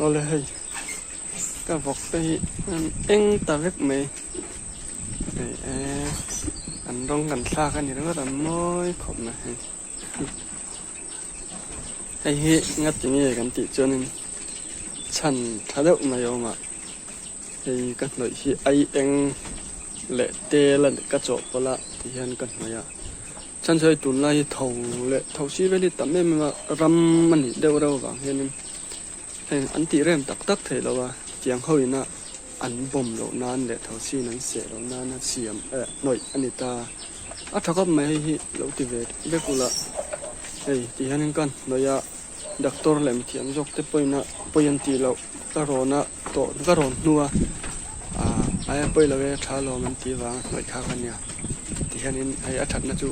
Awle hei ka vawk te hi an eng ta vek mai hei e an rawng kan thlak a ni ringawt a mawi khawp mai hei hei hi ngati nge kan tih chuanin chhan tha deuh mai a awm a hei ka hnawih hi ai eng leh tel a ka chawhpawlh a ti hian ka hnawih a. Chhan chu hei tunlai hi tho leh tho si vel hi tam em em a, ram a nih deuh reuh avang hianin heng an tih rem tak tak thei lo a, tiang ho ina an bawm loh nan leh tho siin an seh loh nana siam eh hnawih a ni ta. A tha khawp mai hei hi lo ti ve vek ula, hei ti hianin ka hnawih a, doctor leh mithiam zawk te pawhin a pawi an tih loh ka rawn a tawh ka rawn hnu a ah aia pawi lo e tha lawm an tih vang a hnawih khak a nia ti hianin hei a thatna chu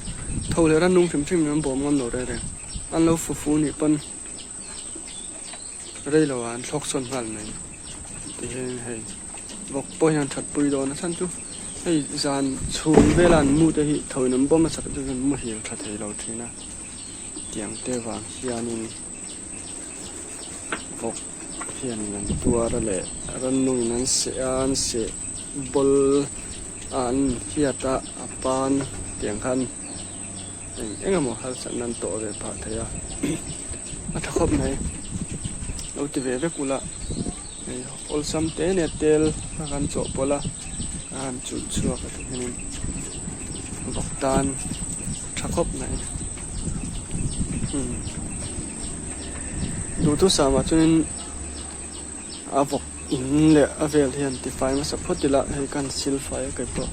tho leh rannung hrim hrim in an bawm ngam lo reng reng an lo fu fu nih pawn rei lo ah an thlawk sawn nghal mai ti hianin hei vawk pawh hian that pui dawn a chhan chu hei zan chhung vela an mu te hi tho in an bawm a sak chu an muhil tha thei lo thin a. Tiang te vang hianin vawk hianin an tuar a leh rannungin an seh a an seh bawl a an inhiat a a pan tiang khan eng eng emaw harsatna an tawh ve phah thei a a tha khawp mai lo ti ve vek ula hei awlsam te nia tel kha kan chawhpawlh a a han chulh chhuak a ti hianin vawk tan tha khawp mai duhthusam ah chuanin a vawk in leh a vel hian tifai hmasa phawt ila hei khan sil fai a kei pawh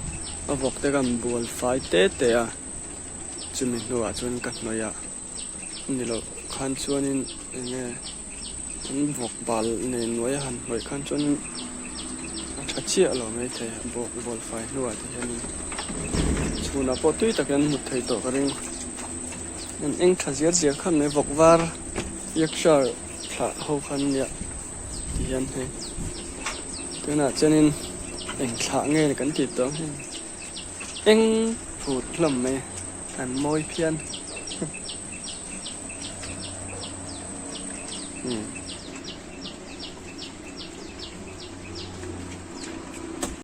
a vawk te khan bual fai te te a chumi hnuah chuan ka hnawih a ni loh khan chuanin eng nge an vawk bal nei nuai a han hnawih khan chuanin a tha chiah lo maithei a bawk bual fai hnuah te hianin chhunah pawh tui takin an hmut thei tawh ka ring an eng tha ziar ziar khan mai vawk var Yorkshire thlah ho khan nia ti hian hei tunah chuanin eng thlah nge kan tih tawh ang hei eng phut hlawm mai an mawi phian.